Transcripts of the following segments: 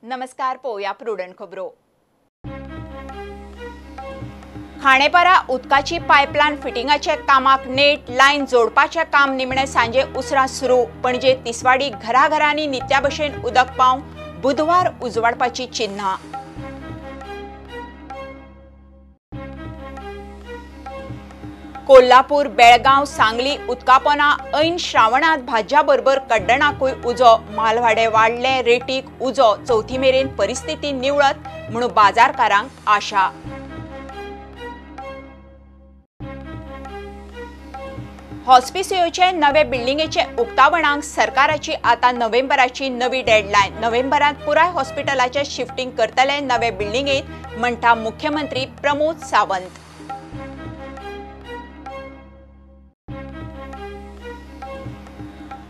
नमस्कार, पोवया प्रुडंट खबरो। खांडेपारा उदकाची पायपलायन फिटिंगाचे कामाक नेट लायन जोडपाचें काम निमणे सांजे उसरां सुरू। पणजे तिसवाडी घराघरांनी नित्या भशेन उदक पावंक बुधवार उजवाडपाची चिन्हां। कोल्हापूर, बेळगांव, सांगली उदकापोना ऐन श्रावणांत भाज्या बरोबर कड्डणाकूय उजो। मालवाडे वाडले, रेटीक उजो। चवथी मेरेन परिस्थिती निवळत म्हणून बाजारकारांक आशा। हॉस्पिसियोचे नवे बिल्डिंगेचे उक्तावणाक सरकाराची आता नोव्हेंबराची नवी डेडलायन। नोव्हेंबरात पुराय हॉस्पिटलाचे शिफ्टिंग करतले नवे बिल्डिंगेत, म्हणटा मुख्यमंत्री प्रमोद सावंत।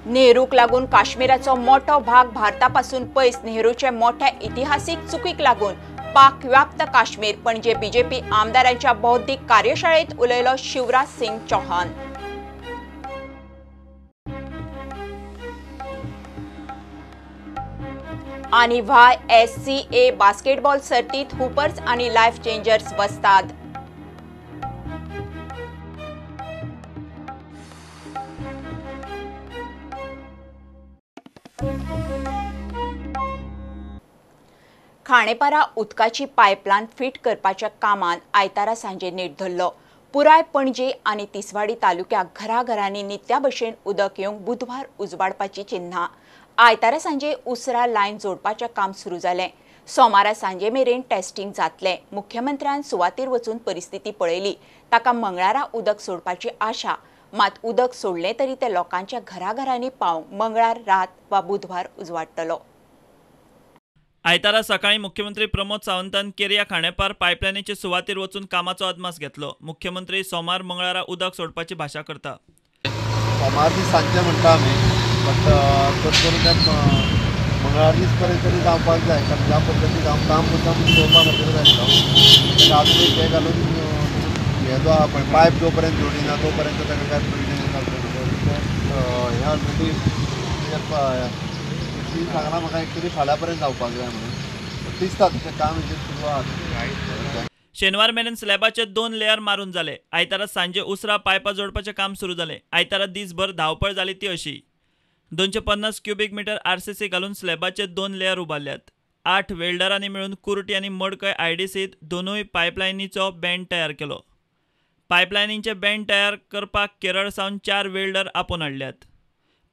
नेहरूक लागून काश्मीराचो मोठो भाग भारतापासून पयस। नेहरूचे मोठ्या इतिहासीक चुकीक लागून पाक व्याप्त काश्मीर। पणजे बीजेपी आमदारांच्या बौद्धिक कार्यशाळेत उलयलो शिवराज सिंग चौहान। आणि YSCA basketball सर्तीत हुपर्स आणि लायफ चेंजर्स बसतात। खांडेपारा उदकाची पायपलायन फिट करपाच्या कामान आयतारा सांजे नेट धरलो। पुराय पणजे आनी तिसवाडी तालुक्याक घराघरांनी नित्या भशेन उदक येवंक बुधवार उजवाडपाची चिन्हां। आयतारा सांजे उसरा लायन जोडपाचें काम सुरू जालें। सोमारा सांजे मेरेन टेस्टिंग जातलें। मुख्यमंत्र्यान सुवातेर वचून परिस्थिती पळयली। ताका मंगळारा उदक सोडपाची आशा, मात उदक सोडलें तरी ते लोकांच्या घराघरांनी पावंक मंगळार रात वा बुधवार उजवाडटलो। आयतारा सकाळी मुख्यमंत्री प्रमोद सावंतान केरिया खांडेपार पायपलायनीचे सुवातेर वचून कामाचो अदमास घेतलो। मुख्यमंत्री सोमार मंगळारा उदक सोडपाची भाशा करता। सोमार दीस सांजचे म्हणटा आमी, बट चड करून तें मंगळार दीस पर्यंत तरी जावपाक जाय, कारण ज्या पद्दतीन हांव काम मुद्दाम पळोवपा खातीर जाय। अजून एक हें घालून हें जो आहा पळय पायप जो पर्यंत जोडिना तो पर्यंत ताका कांय प्रोविजन घालचें। हें ऑलरेडी सांगलां म्हाका एक्चुअली फाल्यां पर्यंत जावपाक जाय म्हणून दिसता तशें काम हेजेर सुरू आहा। शेनवार मेरेन स्लॅबाचे 2 लेयर मारून जाले। आयतारा सांजे उसरा पायपां जोडपाचें काम सुरू जालें। आयतारा दीसभर धांवपळ जाली ती अशी। 250 क्युबीक मिटर RCC घालून स्लॅबाचे 2 लेयर उबारल्यात। 8 वेल्डरांनी मेळून कुर्टी आनी मडकय IDCत दोनूय पायपलायनीचो बँड तयार केलो। पायपलायनीचे बँड तयार करपाक केरळ सावन 4 वेल्डर आपोवन हाडल्यात।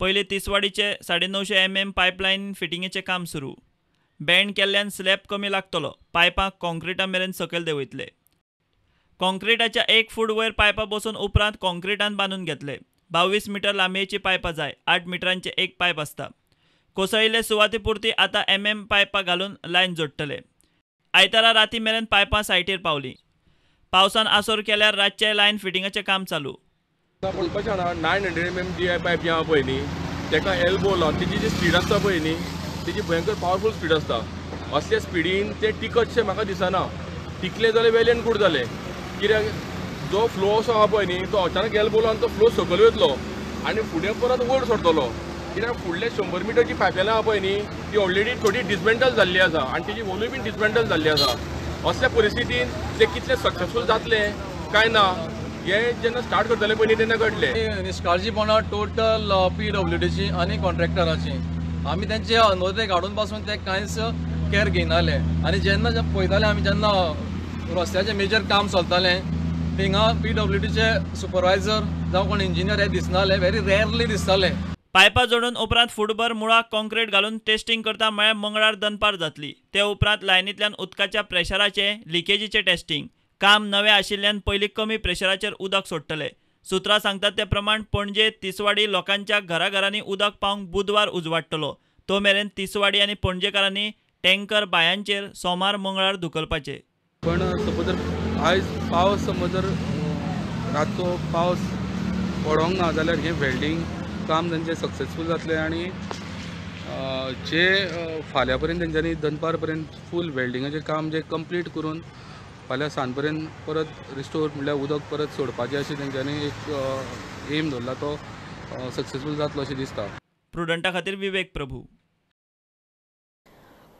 पयलीं तिसवाडीचे 950 mm पायपलायन फिटिंगेचें काम सुरू। बँड केल्ल्यान स्लॅब कमी लागतलो। पायपां कॉन्क्रिटा मेरेन सकयल देंवयतले। कॉन्क्रिटाच्या 1 फूट वयर पायपां बसोवन उपरांत कॉन्क्रिटान बांदून घेतले। 22 मिटर लांबयेची पायपां जाय। 8 मिटरांचे एक पायप आसता। कोसळिल्ले सुवाते पुरती आतां mm पायपां घालून लायन जोडटले। आयतारा राती मेरेन पायपां सायटीर पावली। पावसान आसोर केल्यार रातचें लायन फिटिंगाचें काम चालू। पूण कशें जाणा 900 mm DI pipe जी आहा पळय न्ही तेका एल्बो लावन तेजी जी स्पीड आसता पळय न्ही तेजी भयंकर पावरफूल स्पीड आसता। असल्या स्पिडीन तें टिकतशें म्हाका दिसना। टिकलें जाल्यार वेल एंड गूड जालें, कित्याक जो फ्लो असो आहा पळय न्ही तो अचानक एल्बो लावन तो फ्लो सकयल वयतलो आनी फुडें परत वयर सरतलो। कित्याक फुडले 100 मिटर जी पायपलायन आहा पळय न्ही ती ऑलरेडी थोडी डिसमेंटल जाल्ली आसा आनी तेजी वोलूय बीन डिसमेंटल जाल्ली आसा। असल्या परिस्थितीन ते कितले सक्सेसफूल जातले काय ना हे जेन्ना स्टार्ट करतले पयलीं तेन्ना कळटलें। निश्काळजीपणां टोटल PWDची आनी कॉन्ट्रॅक्टराची। आमी तेंचे नदरेक हाडून पासून ते कांयच केअर घेयनाले आनी जेन्ना पळयताले आमी जेन्ना रस्त्याचें मेजर काम चलतालें थिंगा PWDचे सुपरवायजर जावं कोण इंजिनियर हे दिसनाले, व्हेरी रेरली दिसताले। पायपां जोडून उपरांत फुटभर मुळाक कॉन्क्रीट घालून टेस्टिंग करता म्हळ्यार मंगळार दनपार जातली। ते उपरांत लायनींतल्यान उदकाच्या प्रेशराचें लिकेजीचें टेस्टिंग काम नवें आशिल्ल्यान पयलीं कमी प्रेशराचेर उदक सोडटले। सुत्रां सांगतात ते प्रमाण पणजे तिसवाडी लोकांच्या घराघरांनी उदक पावंक बुधवार उजवाडटलो। तो मेरेन तिसवाडी आनी पणजेकारांनी टँकर बायांचेर सोमार मंगळार धुकलपाचे। पण सपोज जर आयज पावस समज जर रातचो पावस पडोंक ना जाल्यार हें वेल्डींग काम तांचें सक्सेसफूल जातलें आनी जे फाल्यां पर्यंत तेंच्यांनी दनपार पर्यंत फूल वेल्डिंगाचें काम जें कंप्लीट करून फाल्यां सांज पर्यंत परत रिस्टोर म्हणल्यार उदक परत सोडपाचें अशें तेंच्यांनी एक एम दवरला तो सक्सेसफूल जातलो अशें दिसता। प्रुडंटा खातीर विवेक प्रभू।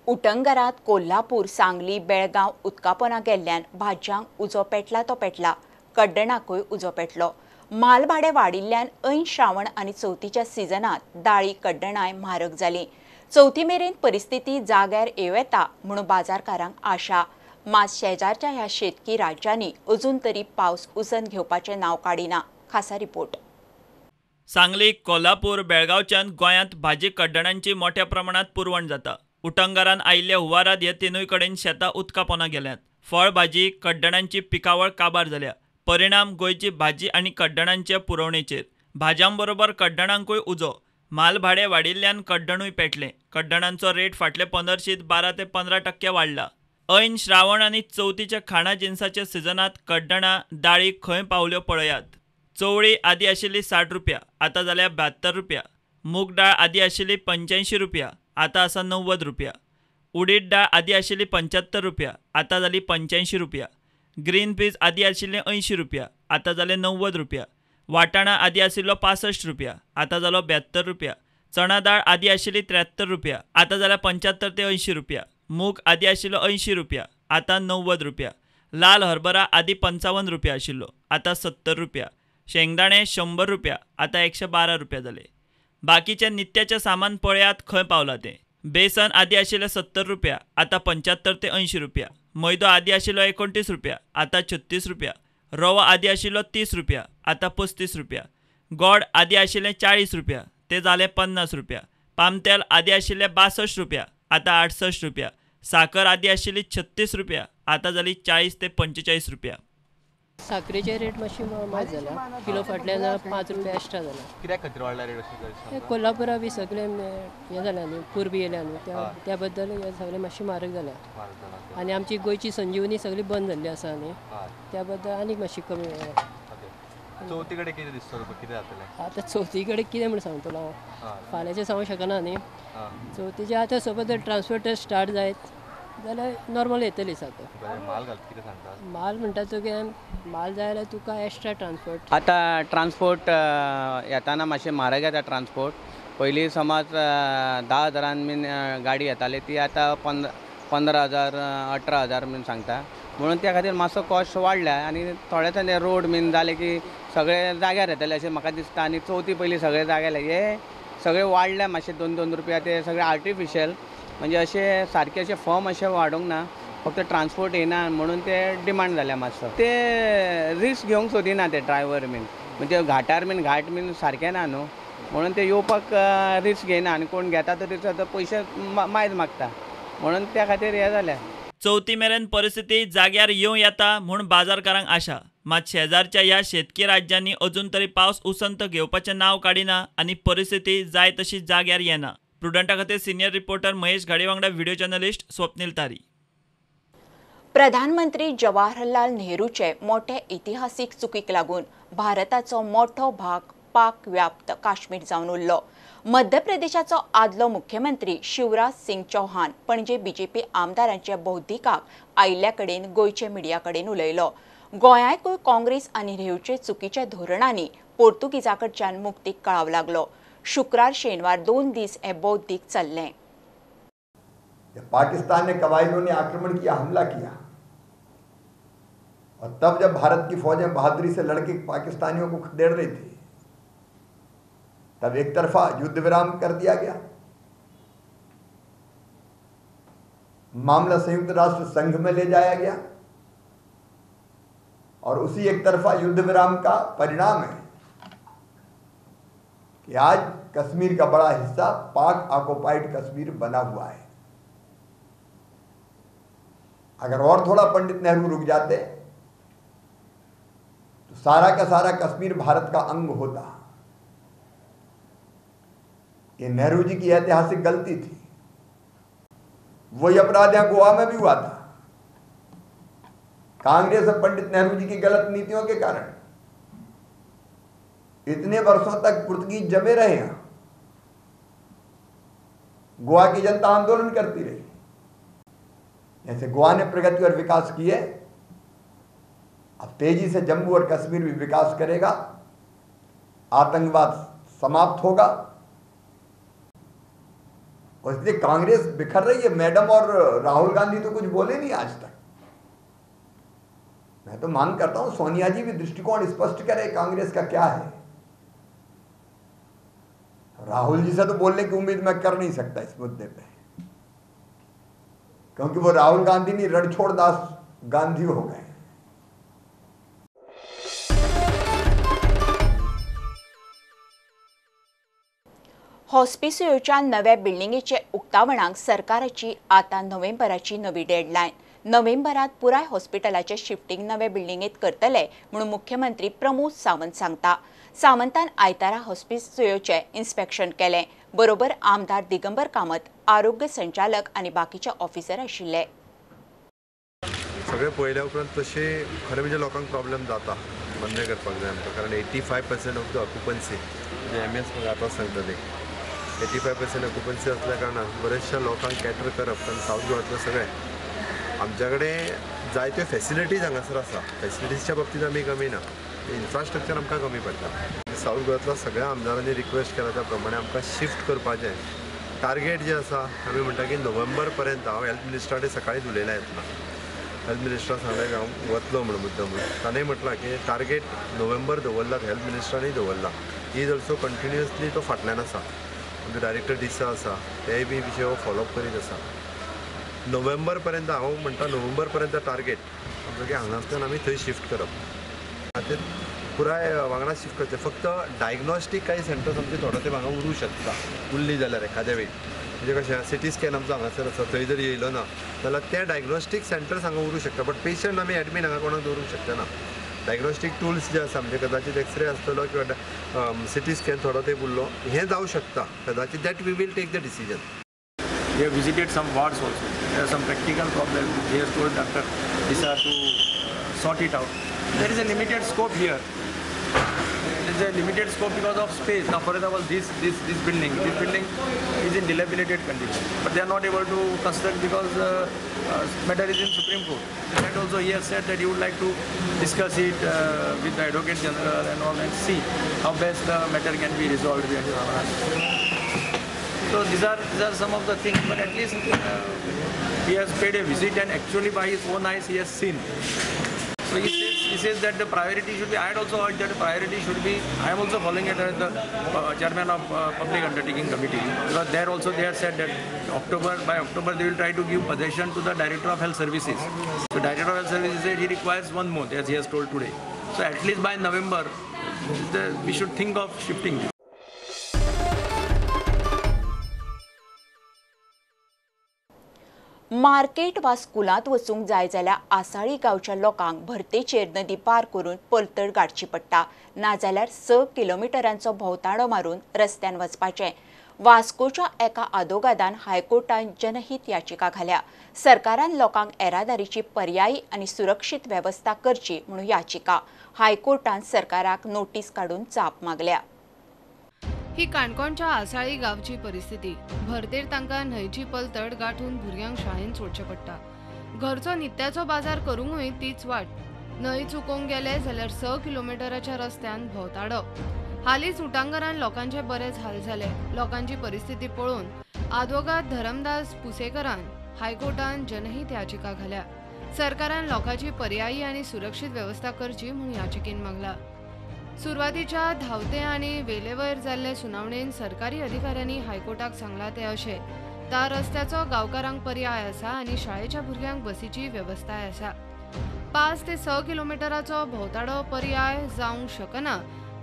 उटंगरात कोल्हापूर, सांगली, बेळगांव उदकापोना गेल्ल्यान भाजयांक उजो पेटला तो पेटला, कड्डणाकूय उजो पेटलो। म्हाल भाडें वाडिल्ल्यान ऐन श्रावण आनी चवथीच्या सिजनांत दाळी कड्डणाय म्हारग जाली। चवथी मेरेन परिस्थिती जाग्यार येवं येता म्हणून बाजारकारांक आशा। मात शेजारच्या ह्या शेतकी राज्यांनी अजून तरी पावस उसन घेवपाचें नांव काडिना। खासा रिपोर्ट। सांगली, कोल्हापूर, बेळगांवच्यान गोंयांत भाजी कड्डणांची मोठ्या प्रमाणात पुरवण जाता। उटंगारान आयिल्ल्या हुवारात हे तिनूय कडेन शेतां उदका पोना गेल्यांत। फळ भाजी कड्डणांची पिकावळ काबार जाल्या। परिणाम गोंयची भाजी आनी कड्डणांचे पुरवणेचेर। भाज्यां बरोबर कड्डणांकूय उजो। म्हाल भाडें वाडिल्ल्यान कड्डणूय पेटलें। कड्डणांचो रेट फाटले 15शीत 12 ते 15% वाडला। ऐन श्रावण आनी चवथीच्या खाणा जिनसाच्या सिजनांत कड्डणां दाळी खंय पावल्यो पळयात। चवळी आदी आशिल्ली 60 रुपया, आतां जाल्या 72 रुपया। मूग डाळ आदी आशिल्ली 85 रुपया, आतां आसा 90 रुपया। उडीद डाळ आदी आशिल्ली 75 रुपया, आतां जाली 85 रुपया। ग्रीन पीज आदी आशिल्ले 80 रुपया, आतां जाले 90 रुपया। वाटाणा आदी आशिल्लो 65 रुपया, आतां जालो 72 रुपया। चणा डाळ आदी आशिल्ली 73 रुपया, आतां जाल्या 75 ते 80 रुपया। मूग आदी आशिल्लो 80 रुपया, आतां 90 रुपया। लाल हरभरा आदी 55 रुपया आशिल्लो, आतां 70 रुपया। शेंगदाणे 100 रुपया, आतां 112 रुपया जाले। बाकीचे नित्याचे सामान पळयात खंय पावला तें। बेसन आदी आशिल्लें 70 रुपया, आतां 75 ते 80 रुपया। मैदो आदी आशिल्लो 29 रुपया, आतां 36 रुपया। रवो आदी आशिल्लो 30 रुपया, आतां 35 रुपया। गोड आदी आशिल्लें 40 रुपया, ते जाले 50 रुपया। पामतेल आदी आशिल्लें 62 रुपया, आतां 68 रुपया। साकर आदी आशिल्ली 36 रुपया, आतां जाली 40 ते 45 रुपया। साकरेचे रेट मातशी मात जाला, किलो फाटल्यान 5 रुपया एक्स्ट्रा जाला। कित्याक खातीर वाडला रेट अशें? कोल्हापुरा बी सगळे हें जाल्या न्हू, पूर बी येयल्या न्हू, त्या बद्दल हें सगळें मातशें म्हारग जाल्या। आनी आमची गोंयची संजीवनी सगळी बंद जाल्ली आसा न्ही, त्या बद्दल आनीक मातशी कमी। चवथी कडेन कितें दिसता तुका, कितें जातलें आतां चवथी कडेन? कितें म्हूण सांगतलो हांव, फाल्यांचें सांगूंक शकना न्ही। चवथीचें आतां सपोज जर ट्रान्सपोर्ट स्टार्ट जायत जाल्यार नॉर्मल येतली साकर। माल घालता कितें सांगता? माल म्हणटा तुगे माल जाय जाल्यार तुका एक्स्ट्रा ट्रान्सपोर्ट। आतां ट्रान्सपोर्ट येताना मातशें म्हारग येता ट्रान्सपोर्ट। पयलीं समज 10 हजारान बीन गाडी येताली, ती आतां 15,000 18,000 बीन सांगता। म्हणून त्या खातीर मातसो कॉस्ट वाडल्या आनी थोडे थोडे रोड बीन जाले की सगळे जाग्यार येतले अशें म्हाका दिसता। आनी चवथी पयलीं सगळे जाग्यार हे सगळे वाडल्या मातशे 2-2 रुपया, ते सगळे आर्टिफिशियल, म्हणजे अशें सारकें अशें फर्म अशें वाडोवंक ना, फक्त ट्रान्सपोर्ट येना म्हणून ते डिमांड जाल्या मातसो। ते रिस्क घेवंक सोदिना ते ड्रायवर बीन, म्हणजे घाटार बीन घाट बीन सारकें ना न्हू, म्हणून ते येवपाक रिस्क घेयना आनी कोण घेता तरी पयशे मायज मागता, म्हणून त्या खातीर हें जालें। चवथी मेरेन परिस्थिती जाग्यार येवं येता म्हूण बाजारकारांक आशा। मात शेजारच्या ह्या शेतकी राज्यांनी अजून तरी पावस उसंत घेवपाचें नांव काडिना आनी परिस्थिती जाय तशी जाग्यार येना। प्रुडंटा खातीर सिनियर रिपोर्टर महेश घाडी वांगडा व्हिडिओ जर्नलिस्ट स्वप्नील तारी। प्रधानमंत्री जवाहरलाल नेहरूचे मोठे इतिहासीक चुकीक लागून भारताचो मोठो भाग पाक व्याप्त काश्मीर जावन उरलो। मध्य प्रदेशाचो आदलो मुख्यमंत्री शिवराज सिंग चौहान पणजे बीजेपी आमदारांच्या बौद्धिकाक आयिल्ल्या कडेन गोंयचे मिडिया कडेन उलयलो। गोंयांकूय काँग्रेस आनी नेहरूचे चुकीच्या धोरणांनी पोर्तुगीजा कडच्यान मुक्तीक कळाव लागलो। शुक्रार शेनवार 2 दीस हे बौद्धिक चल्लें। पाकिस्तान ने कबाइलों ने आक्रमण किया, हमला किया और तब जब भारत की फौजें बहादुरी से लड़के पाकिस्तानियों को खदेड़ रही थी, तब एक तरफा युद्ध विराम कर दिया गया। मामला संयुक्त राष्ट्र संघ में ले जाया गया और उसी एक तरफा युद्ध विराम का परिणाम है कि आज कश्मीर का बड़ा हिस्सा पाक ऑक्युपाइड कश्मीर बना हुआ है। अगर और थोड़ा पंडित नेहरू रुक जाते तो सारा का सारा कश्मीर भारत का अंग होता। ये नेहरू जी की ऐतिहासिक गलती थी। वही अपराध यहां गोवा में भी हुआ था। कांग्रेस और पंडित नेहरू जी की गलत नीतियों के कारण इतने वर्षों तक पुर्तगीज जमे रहे हैं। गोवा की जनता आंदोलन करती रही। जैसे गोवा ने प्रगति और विकास किए, अब तेजी से जम्मू और कश्मीर भी विकास करेगा, आतंकवाद समाप्त होगा। और इसलिए कांग्रेस बिखर रही है। मैडम और राहुल गांधी तो कुछ बोले नहीं आज तक। मैं तो मांग करता हूं सोनिया जी भी दृष्टिकोण स्पष्ट करे कांग्रेस का क्या है। राहुल जी से तो बोलने की उम्मीद मैं कर नहीं सकता इस मुद्दे पे, क्योंकि वो राहुल गांधी नहीं, रणछोड़ दास गांधी हो गए। हॉस्पिसियोच्या नव्या बिल्डिंगेचे उक्तावणाक सरकाराची आतां नोव्हेंबराची नवी डेडलायन। नोव्हेंबरात पुराय हॉस्पिटलाचे शिफ्टिंग नवे बिल्डिंगेत करतले म्हणून मुख्यमंत्री प्रमोद सावंत सांगता। सावंतान आयतारा हॉस्पिसियोचे इन्स्पेक्शन केलें। बरोबर आमदार दिगंबर कामत, आरोग्य संचालक आनी बाकीचे ऑफिसर आशिल्ले। सगळे पळयल्या उपरांत तशें खरें म्हणजे लोकांक प्रॉब्लेम जाता, मान्य करपाक जाय आमकां, कारण 85% ऑफ the occupancy म्हणजे एम एस म्हाका आतां सांगता ते 85% ऑक्युपन्सी असल्या कारणान बरेचशा लोकांक कॅटर करप, कारण सावथ गोवांतले सगळे आमच्या कडेन जायत्यो फॅसिलिटीज हांगासर आसा, फॅसिलिटीजच्या बाबतींत आमी कमी ना, इन्फ्रास्ट्रक्चर आमकां कमी पडटा। सावथ गोवांतल्या सगळ्या आमदारांनी रिक्वेस्ट केला त्या प्रमाणे आमकां शिफ्ट करपाचें टार्गेट जें आसा, आमी म्हणटा की नोव्हेंबर पर्यंत। हांव हेल्थ मिनिस्टरा कडेन सकाळीच उलयलां येतना, हेल्थ मिनिस्टरा सांगलें की हांव वतलो म्हणून मुद्दम, ताणें म्हटलां की टार्गेट नोव्हेंबर दवरला, हेल्थ मिनिस्टरानूय दवरला, he is also continuously तो फाटल्यान आसा। आमचो डायरेक्टर डिसा आसा, तेय बी विशय हो फॉलोअप करीत आसा। नोव्हेंबर पर्यंत हांव म्हणटा नोव्हेंबर पर्यंत टार्गेट आमचो की हांगासल्यान आमी थंय शिफ्ट करप, ते पुराय वांगडा शिफ्ट करचें। फक्त डायग्नॉस्टीक कांय सेंटर्स आमचे थोडो तेंप हांगा उरूं शकता, उरली जाल्यार एखाद्या वेळी म्हणजे कशें सिटी स्कॅन आमचो हांगासर आसा, थंय जर येयलो ना जाल्यार ते डायग्नॉस्टीक सेंटर्स हांगा उरूं शकता, बट पेशंट आमी एडमीट हांगा कोणाक दवरूंक शकना। डायग्नॉस्टीक टूल्स जे आसा म्हणजे कदाचित एक्सरे आसतलो किंवा सिटी स्कॅन थोडो तेंप उरलो, हें जावं शकता कदाचित, that we will take the decision. They have visited some wards also. There are some practical problems. They have told Dr. Disa to sort it out. There is a limited scope here. There is a limited scope because of space. Now, for example, this building, this building is in dilapidated condition, but they are not able to construct because matter is in Supreme Court. That also he has said that he would like to discuss it with the Advocate General and all, and see how best the matter can be resolved. So these are some of the things, but at least he has paid a visit and actually by his own eyes he has seen. So he says that the priority should be, I had also heard that the priority should be, I am also following it as the chairman of Public Undertaking Committee, because there also they have said that by October they will try to give possession to the Director of Health Services. So Director of Health Services said he requires 1 month, as he has told today. So at least by November, we should think of shifting this. Market वा स्कुलांत वचूंक जाय जाल्यार आसाळी गांवच्या लोकांक भरतेचेर नदी पार करून पलतड गाडची पडटा, नाजाल्यार 6 किलोमिटरांचो भोंवताडो मारून रस्त्यान वचपाचें। वास्कोच्या एका आदोगादान हायकोर्टान जनहीत याचिका घाल्या। सरकारान लोकांक येरादारीची पर्यायी आनी सुरक्षीत वेवस्था करची म्हणून याचिका हायकोर्टान सरकाराक नोटीस काडून जाप मागल्या। ही काणकोणच्या आसाळी गांवची परिस्थिती। भरतेर तांकां न्हंयची पलतड गांठून भुरग्यांक शाळेंत सोडचें पडटा। घरचो नित्याचो बाजार करूंकूय तीच वाट। न्हंय चुकोवंक गेले जाल्यार 6 किलोमिटराच्या रस्त्यान भोंवताडो। हालींच उटांगरान लोकांचे बरेच हाल जाले। लोकांची परिस्थिती पळोवन आदवोगाद धरमदास पुसेकरान हायकोर्टान जनहीत याचिका घाल्या। सरकारान लोकांची पर्यायी आनी सुरक्षीत वेवस्था करची म्हूण याचिकेन मागला। सुरवातीच्या धांवते आनी वेलेवयर जाल्ले सुनावणेन सरकारी अधिकाऱ्यांनी हायकोर्टाक सांगला ते अशें, त्या रस्त्याचो गांवकारांक पर्याय आसा आनी शाळेच्या भुरग्यांक बसीची वेवस्थाय आसा। 5 ते 6 किलोमिटराचो भोंवताडो पर्याय जावंक शकना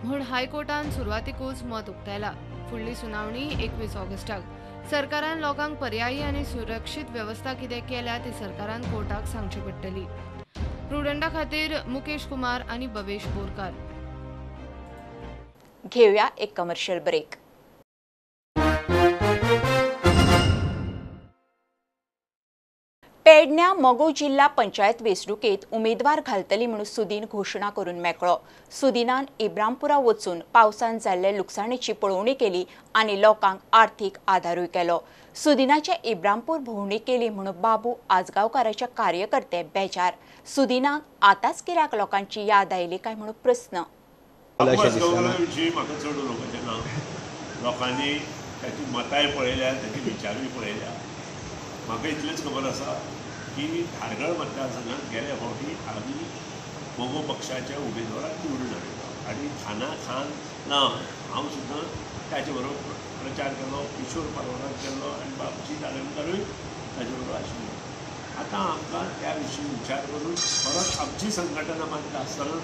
म्हूण हायकोर्टान सुरवातीकूच मत उक्तायला। फुडली सुनावणी 21 ऑगस्टाक। सरकारान लोकांक पर्यायी आनी सुरक्षीत वेवस्था कितें केल्या ती सरकारान कोर्टाक सांगची पडटली। प्रुडंटा खातीर मुकेश कुमार आनी भवेश बोरकार। घेऊया एक कमर्शियल ब्रेक। पेडण्या मगो जिल्हा पंचायत वेंचणुकेत उमेदवार घालतली म्हणून सुदीन घोशणा करून मेकळो। सुदीनान इब्रामपुरा वचून पावसान जाल्ले लुकसाणेची पळोवणी केली आनी लोकांक आर्थीक आदारूय केलो। सुदीनाचे इब्रामपूर भोंवडी केली म्हणून बाबू आजगांवकाराचे कार्यकर्ते बेजार। सुदीनाक आतांच कित्याक लोकांची याद आयली काय म्हणून प्रस्न। म्हाका चड उलोवपाचें ना। लोकांनी ताची मतांय पळयल्या, ताचे विचारूय पळयल्या. म्हाका इतलेंच खबर आसा की धारगळ मतदारसंघात गेल्या फावटी आमी मगो पक्षाच्या उमेदवाराक निवडून हाडलो आनी खाना खान लावन हांव सुद्दां ताचे बरोबर प्रचार केलो, किशोर पालवणाक केल्लो आनी बाबजी दालेमकारूय ताचे बरोबर आशिल्लो. आतां आमकां त्या विशीं विचार करून परत आमची संघटना मानता आसतना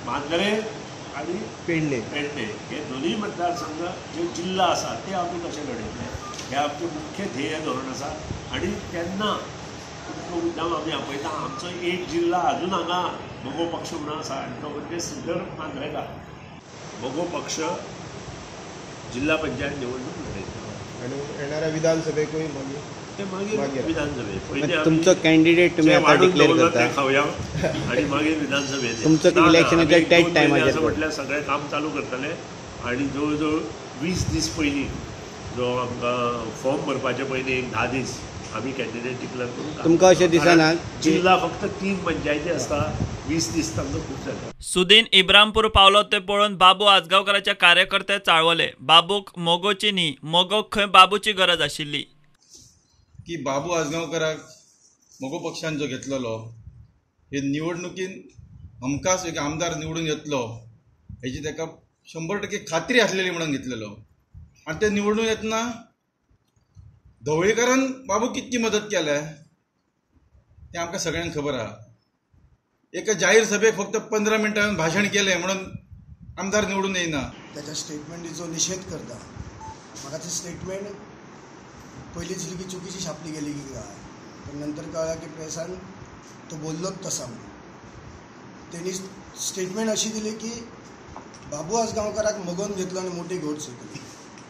मांद्रे आनी पेडणे हे दोनूय मतदारसंघ जे जिल्हा आसा ते आमी कशे लढयतले हे आमचें मुख्य ध्येय धोरण आसा. आनी तेन्ना तुमकां मुद्दाम आमी आपयता, आमचो एक जिल्हा अजून हांगा मगो पक्ष म्हणून आसा आनी तो म्हणजे सिद्धर मांद्रेकार. मगो पक्ष जिल्हा पंचायत निवडणूक लढयता आनी येणाऱ्या विधानसभेकूय मागीर ते मागीर विधानसभे तुमचो कॅन्डिडेट तुम्ही आता डिक्लेअर करता खावया आणि मागीर विधानसभेत तुमचं इलेक्शनाच्या त्याच टायमाचेर म्हटल्यार सगळें काम चालू करतले. आनी जवळ जवळ 20 दीस पयलीं जो आमकां फॉर्म भरपाचे पयलीं एक 10 दीस आमी कॅन्डिडेट डिक्लेअर करून तुमकां अशें दिसना जिल्हा फक्त 3 पंचायती आसता, 20 दीस तांकां खूब जाता. सुदीन इब्रामपूर पावलो ते पळोवन बाबू आजगांवकाराच्या कार्यकर्ते चाळवले. बाबूक मोगोची न्ही, मोगोक खंय बाबूची गरज आशिल्ली. की बाबू आजगांवकाराक मगो पक्षान जो घेतलेलो हे निवडणुकीन हमखास एक आमदार निवडून येतलो हेची ताका 100% खात्री आसलेली म्हणून घेतलेलो. आनी ते निवडून येतना ढवळीकारान बाबू कितकी मदत केल्या तें आमकां सगळ्यांक खबर आहा. एका जाहीर सभेक फक्त 15 मिनटां भाशण केलें म्हणून आमदार निवडून येयना. त्याच्या स्टेटमेंटीचो निशेध करता. म्हाका ते स्टेटमेंट पयलीं दिसली की चुकीची छापली गेली की काय, पण नंतर कळलं की प्रेसान तो बोललोच तसा म्हणून. तेणी स्टेटमेंट अशी दिली की बाबू आजगांवकाराक मगोन घेतलो आनी मोठी घोट चुकली.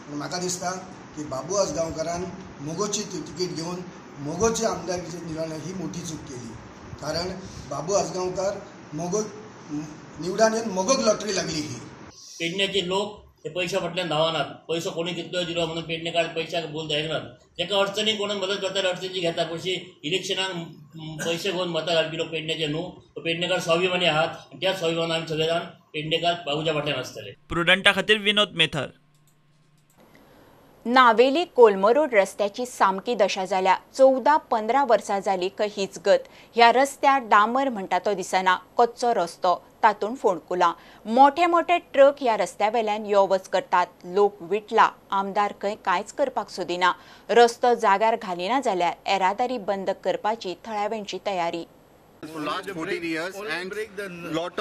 पूण म्हाका दिसता की बाबू आजगांवकारान मगोची तिकीट घेवन मगोची आमदारकीची निवडण ही मोठी चूक केली. कारण बाबू आजगांवकार मगो निवडान येवन मगोक लॉटरी लागली. ही पेडण्याचे लोक ते पैशा फाटल्यान धांवनात, पयसो कोणी कितलो दिलो म्हणून पेडणेकार पैशाक बोल जायनात. ताका अडचणी कोणून मदत करता अडचणी घेता, पयशे इलेक्शनाक पयशे घेवन मतां घालपी लोक पेडण्याचे न्हू. पेडणेकार स्वाभिमानी आहात आनी त्या स्वाभिमानान आमी सगळे जाण पेडणेकार बाबूच्या फाटल्यान आसतले. प्रुडंटा खातीर विनोद मेथर. नावेली कोलमरोड रस्त्याची सामकी दशा जाल्या. 14-15 वर्सां जाली खंय हीच गत. ह्या रस्त्यार डांबर म्हणटा तो दिसना, कच्चो रस्तो, तातूंत फोंडकुलां. मोठे मोठे ट्रक ह्या रस्त्या वेल्यान यो वच करतात. लोक विटला, आमदार खंय कांयच करपाक सोदिना. रस्तो जाग्यार घालिना जाल्यार येरादारी बंद करपाची थळाव्यांची तयारी. For last 14 years and lot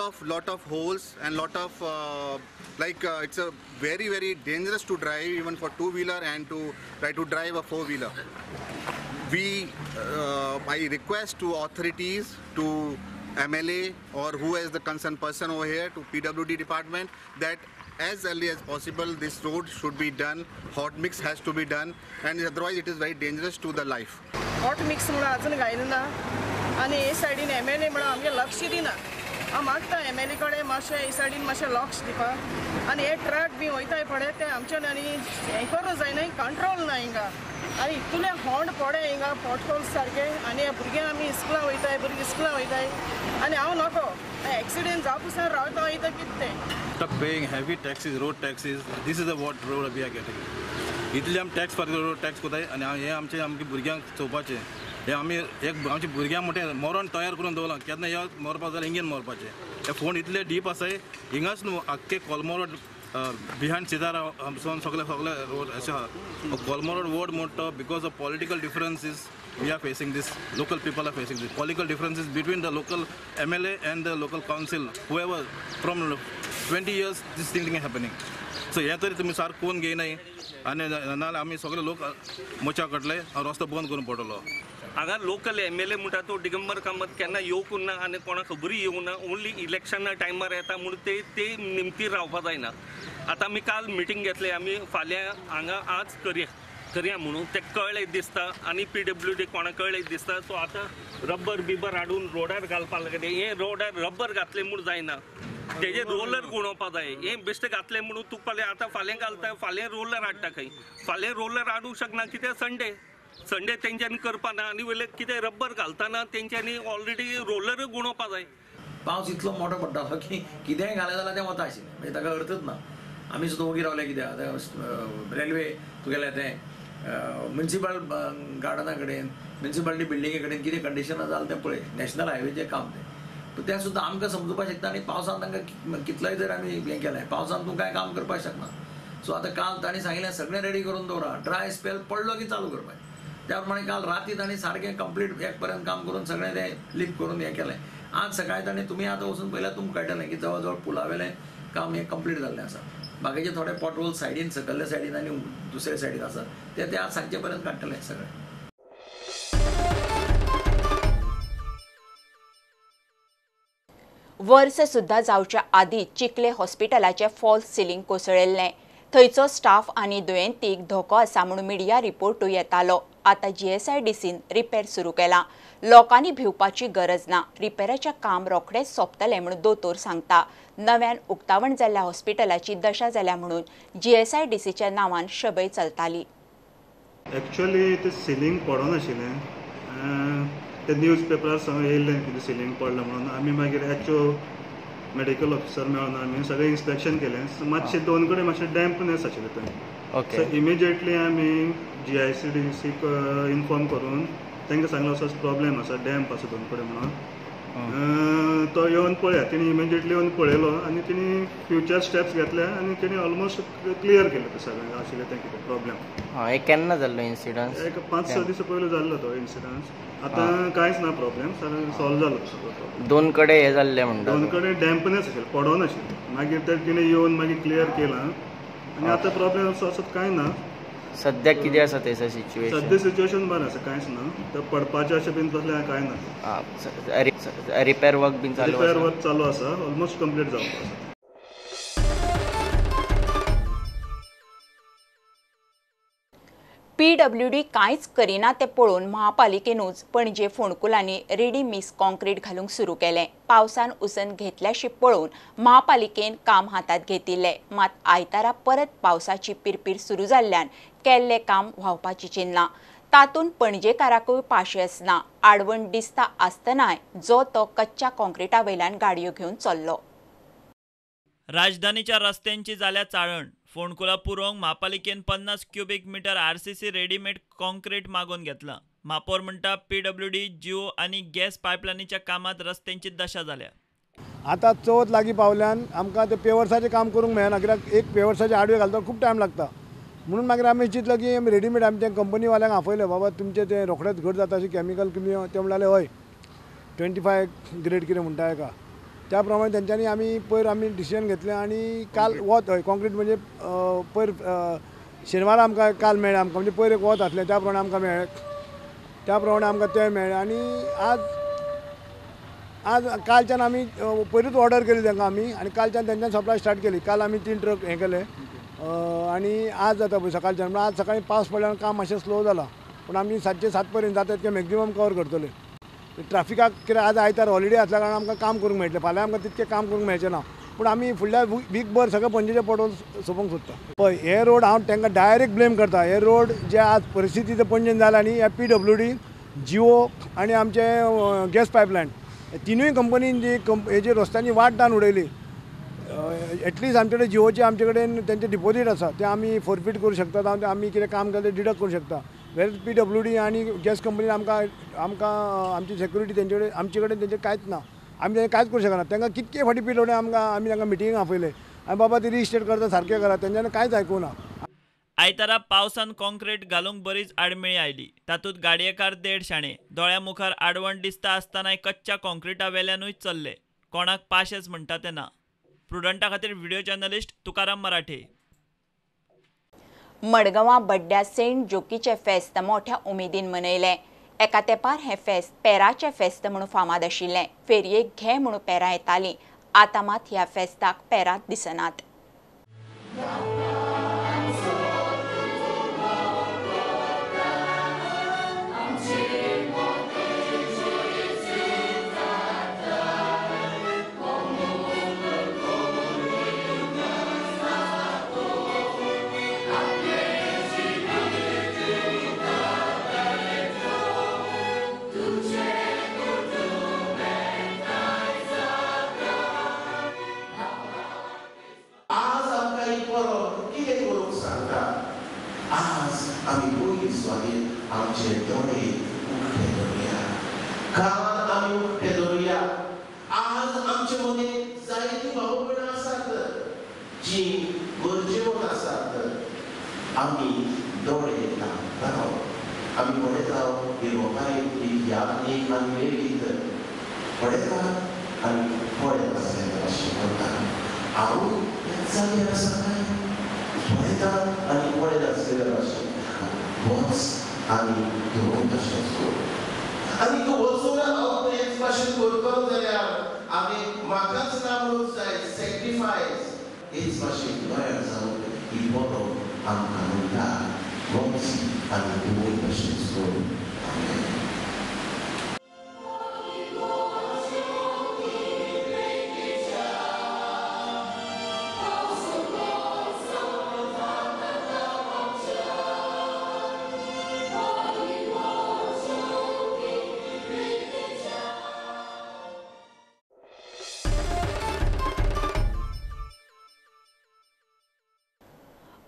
of holes and lot of it's a very very dangerous to drive even for two wheeler and to try to drive a four wheeler. We I request to authorities, to MLA or who is the concerned person over here, to PWD department, that as early as possible this road should be done, hot mix has to be done, and otherwise it is very dangerous to the life. Hot mix म्हणून अजून घायना ना आनी हे सायडीन M L A म्हणून आमगे लक्ष दिना. हांव मागता एम एल ए कडेन मातशें हे सायडीन मातशें लक्ष दिवपाक. आनी हे ट्रक बी वयताय पळय ते आमच्यान आनी हें करूं जायना, कंट्रोल ना हिंगा. आनी इतले होंड पडे हिंगा पोटहोल्स सारके. आनी हे भुरग्यांक आमी इस्कुलां वयताय, भुरगीं इस्कुलां वयताय आनी हांव नको एक्सिडेंट जावपा रावता वयता कितें तें. Stop paying heavy taxes, road taxes. This is the what road we are getting. इतले आमी टॅक्स फारीक रोड टॅक्स कोताय आनी हें आमचें आमच्या भुरग्यांक चोवपाचें. हें आमी एक आमच्या भुरग्यांक मोठें मरण तयार करून दवरलां. केन्ना ह्या मरपा जाल्यार इंगेन मरपाचें. हे फोंड इतले डीप आसाय हिंगाच न्हू आख्खे कोलमो रोड बिहायंड सितारा सगळे सगळे रोड अशें आहा. कोलमो रोड वोड मोडटा because of political differences we are facing this, local people are facing this political differences between the local MLA and the local council, whoever from 20 years this thing happening. So हें तरी तुमी सारकें कोण घेयनाय आनी नाजाल्यार आमी सगळे लोक मोर्चा काडले रस्तो बंद करून पडटलो. हांगा लोकल एम एल ए म्हणटा तो दिगंबर कामत केन्ना येवंक ना आनी कोणाक खबरूय येवंक ना. ओन्ली इलेक्शना टायमार येता म्हणून ते ते निमतीर रावपा जायना. आतां आमी काल मिटींग घेतले, आमी फाल्यां हांगा आज करया म्हणून ते कळ्ळें दिसता आनी पी डब्ल्यू डी कोणाक कळ्ळें दिसता. सो आतां रब्बर बिबर हाडून रोडार घालपाक लागले. हें रोडार रब्बर घातलें म्हूण जायना, तेजे रोलर गुणोवपा जाय. हें बेश्टें घातलें म्हणून तुका फाल्यां आतां फाल्यां घालता, फाल्यां रोलर हाडटा खंय, फाल्यां रोलर हाडूंक शकना कित्याक संडे संडे तेंच्यांनी करपा ना आनी वयले कितें रब्बर घालतना तेंच्यांनी ऑलरेडी रोलर गुणोवपा जाय. पावस इतलो मोठो पडटालो की कितेंय घालें जाल्यार तें वता आशिल्लें, म्हणजे ताका अर्थच ना. आमी सुद्दां ओगी रावले कित्याक आतां रेल्वे तुगेलें तें म्युनिसिपल गार्डना कडेन, म्युनिसिपालिटी बिल्डिंगे कडेन कितें कंडिशन जालें तें पळय. नॅशनल हायवेचें काम तें, पूण तें सुद्दां आमकां समजुपाक शकता. आनी पावसान तांकां कितलोय जर आमी हें केलें, पावसान तूं कांय काम करपाक शकना. सो आतां काल तांणी सांगिल्लें सगळें रेडी करून दवरा, ड्राय स्पेल पडलो की चालू करपाक. त्या प्रमाणे काल राती तांणी सारकें कंप्लीट एक पर्यंत काम करून सगळें तें लिफ्ट करून हें केलें. आज सकाळीं तांणी तुमी आतां वचून पळयल्यार तुमकां कळटलें की जवळ जवळ पुलावेलें काम हें कंप्लीट जाल्लें आसा. बाकीचे थोडे पॉटहोल सायडीन, सकयल्ल्या सायडीन आनी दुसऱ्या सायडीन आसा, ते ते आज सांजचे पर्यंत काडटले सगळें. वर्स सुद्दां जावच्या आदी चिखले हॉस्पिटलाचें फॉल्स सिलींग कोसळिल्लें. थंयचो स्टाफ आनी दुयेंतीक धोको आसा म्हूण मिडिया रिपोर्टूय येतालो. आतां जीएसआयडीसीन रिपेर सुरू केला. लोकांनी भिवपाची गरज ना, रिपेराचें काम रोखडेंच सोंपतलें म्हूण दोतोर सांगता. नव्यान उक्तावण जाल्ल्या हॉस्पिटलाची दशा जाल्या म्हणून जीएसआयडीसीच्या नांवान शबय चलताली. एक्चुअली ते सिलींग पडोनाशिल्लें, ते न्यूज पेपरार सगळें येयल्लें कितें सिलींग पडलां म्हणून. आमी मागीर एचओ मेडिकल ऑफिसर मेळून आमी सगळें इन्स्पेक्शन केलें. मातशें दोन कडेन मातशें डॅम्पनेस आशिल्लें थंय. सो इमिजिएटली आमी जीआयसीडीसीक इन्फॉर्म करून तांकां सांगलें असो प्रॉब्लेम आसा, डॅम्प आसा दोन कडेन म्हणून. तो येवन पळया, तेणी इमिजिएटली येवन पळयलो आनी तेणी फ्युचर स्टेप्स घेतले आनी तेणी ऑलमोस्ट क्लियर केलें तें सगळें आशिल्लें तें कितें प्रॉब्लेम. हे केन्ना जाल्लो इन्सिडन्स? एक 5-6 दीस पयलीं जाल्लो तो इन्सिडन्स. आतां कांयच ना प्रॉब्लेम, सगळें सॉल्व जालो सगळो प्रॉब्लेम. दोन कडेन हे जाल्लें म्हणटा? दोन कडेन डॅम्पनेस आशिल्लें, पडोनाशिल्लें. मागीर ते तेणी येवन मागीर क्लियर केलां आनी आतां प्रॉब्लेम असो असो कांय ना. सद्याक कितें आसा थंयसर सिच्युएशन? सद्या सिच्युएशन बरें आसा, कांयच ना. ते पडपाचें अशें बीन तसलें कांय ना. रिपेर वर्क बीन चालू आसा? रिपेर वर्क चालू आसा, ऑलमोस्ट कंप्लीट जावपाक आसा. पीडब्ल्यूडी कांयच करिना तें पळोवन महापालिकेनूच पणजे फोंडकुलांनी रेडी मिक्स कॉन्क्रीट घालूंक सुरू केलें. पावसान उसन घेतल्याशी पळोवन महापालिकेन काम हातांत घेतिल्लें. मात आयतारा परत पावसाची पिरपीर सुरू जाल्ल्यान केल्लें काम व्हांवपाची चिन्नां. तातूंत पणजेकाराकूय पाशयेंस ना. आडवण दिसता आसतनाय जो तो कच्च्या कॉन्क्रिटा वयल्यान गाडयो घेवन चल्लो. राजधानीच्या रस्त्यांची जाल्या चाळण. फोंडकुलां पुरोवंक म्हापालिकेन 50 cubic metre RCC readymade concrete मागोवन घेतलां. म्हापौर म्हणटा पीडब्ल्यूडी, जिओ आनी गॅस पायपलायनीच्या कामांत रस्त्यांची दशा जाल्या. आतां चवथ लागीं पावल्यान आमकां ते पेवर्साचें काम करूंक मेळना, कित्याक एक पेवर्साचे आडवे घालता खूब टायम लागता. म्हणून मागीर आमी चिंतलें की रेडीमेड आमी ते कंपनीवाल्यांक आपयलें, बाबा तुमचें तें रोखडेंच घट जाता अशें कॅमिकल तुमी, ते म्हणटाले हय 25 ग्रेड कितें म्हणटा हेका. त्या प्रमाणे तेंच्यांनी आमी पयर आमी डिसिजन घेतलें आनी काल वत हय कॉन्क्रीट म्हणजे पयर शेनवारा आमकां काल मेळ्ळें आमकां, म्हणजे पयर एक वत आसलें त्या प्रमाणे आमकां मेळ्ळें, त्या प्रमाणे आमकां तें मेळ्ळें. आनी आज आज कालच्यान आमी पयरूच ऑर्डर केली तांकां आमी आनी कालच्यान तेंच्यान सप्लाय स्टार्ट केली. काल आमी 3 ट्रक हें केले आनी आज जाता पळय सकाळच्यान, पूण आज सकाळीं पावस पडल्यान काम मातशें स्लो जालां, पूण आमी 7 ते 7 पर्यंत जाता तितकें मॅक्झिमम कवर करतले. ट्राफिकाक कित्याक आज आयतार हॉलिडे आसल्या कारणान आमकां काम करूंक मेळटलें, फाल्यां आमकां तितकें काम करूंक मेळचें ना, पूण आमी फुडल्या वीकभर सगळें पणजेचे पोटहोल सोंपोवंक सोदता. पळय हे रोड हांव तांकां डायरेक्ट ब्लेम करता. हे रोड जे आज परिस्थिती जे पणजेन जाल्या न्ही, ह्या पीडब्ल्यूडी, जिओ आनी आमचे गॅस पायपलायन तिनूय कंपनीन जी हेजी रस्त्यांची वाट दान उडयली. एटलिस्ट आमचे कडेन जिओचे आमचे कडेन तेंचे डिपोजीट आसा, ते आमी फोरफीट करूं शकतात, आमी कितें काम केलें तें डिडक्ट करूं शकता. वेर पीडब्ल्यूडी आनी गॅस कंपनीन आमकां आमकां आमची सेक्युरिटी तेंचे कडेन आमचे कडेन तेंचें कांयच ना, आमी तेंचें कांयच करूं शकना. तांकां कितके फावटी पीडब्ल्यूडी आमकां आमी तांकां मिटिंगेक आपयलें आनी बाबा ती रिस्टेट करता सारकें करा, तेंच्यांनी कांयच आयकूंक ना. आयतारा पावसान कॉन्क्रीट घालूंक बरीच आडमेळी आयली. तातूंत गाडयेकार देड शाणे दोळ्या मुखार आडवण दिसता आसतनाय कच्च्या कॉन्क्रिटा वेल्यानूय चल्ले. कोणाक पाशेच म्हणटा ते ना. प्रुडंटा खातीर व्हिडिओ जर्नलिस्ट तुकाराम मराठे. मडगांवां बड्ड्या सेंट जोकीचें फेस्त मोठ्या उमेदीन मनयलें. एका तेंपार हें फेस्त पेराचें फेस्त म्हणून फामाद आशिल्लें. फेरयेक घे म्हणून पेरां येतालीं. आतां मात ह्या फेस्ताक पेरां दिसनात. कान आमी उक्ते दवरुया. आज आमचे मदीं जायतीं भाव भयणां आसात जीं गरजेवंत आसात. आमी दोळे धांपता, आमी पळयता ही रोगायती यादनीक आनी लेगीत पळयता आनी पळयत आसलेल्या भाशेन करता. हांव ह्याच जाग्यार आसा काय? पळयता आनी पळयत आसलेल्या भाशेन वच आनी तूं तशेंच कर. आनी तूं वचून हांव तेच भाशेन करतलो जाल्यार हांवें म्हाकाच ना म्हणूंक जाय सॅक्रिफायस. हेच भाशेन तयार जावन ही बरो आमकां म्हणटा वच आनी तूंय तशेंच कर. आमेन.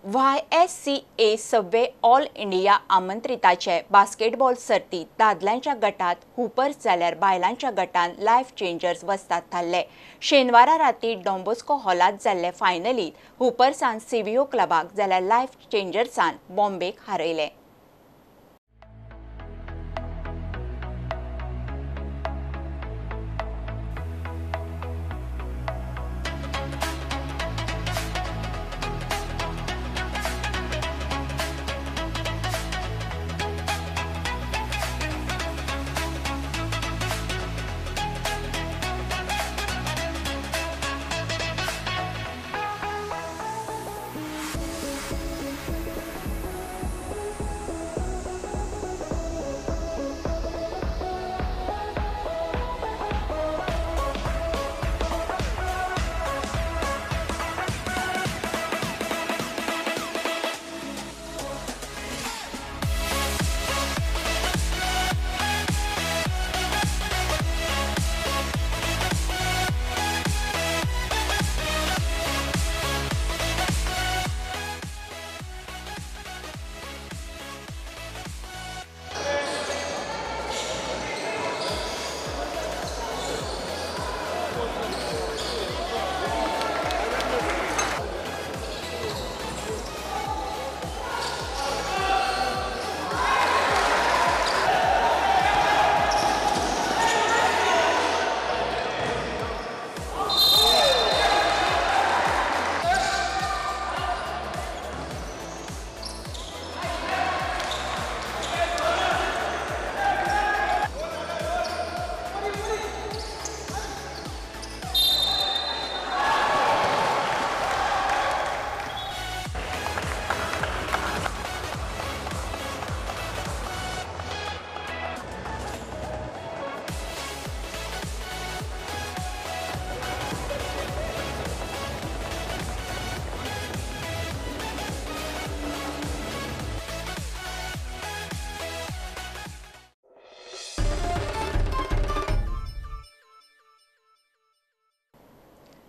YSCA Subway all India आमंत्रिताचे बास्केटबॉल सर्तीत दादल्यांच्या गटात हुपर्स जाल्यार बायलांच्या गटान लायफ चेंजर्स वस्ताद थारले. शेनवारा राती डॉन बॉस्को हॉलांत जाल्ले फायनलीत हुपर्सान सीव्हीओ क्लबाक जाल्यार लायफ चेंजर्सान बॉम्बेक हारयले.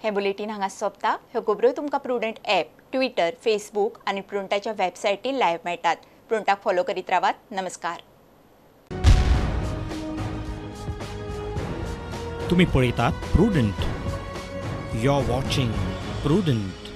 हे बुलेटीन हांगा सोंपता. ह्यो खबरो तुमकां प्रुडंट ॲप, ट्विटर, फेसबूक आनी प्रुडंटाच्या वेबसायटीर लायव्ह मेळटात. प्रुडंटाक फॉलो करीत रावात. नमस्कार. तुम्ही पळयतात Prudent. You are watching Prudent.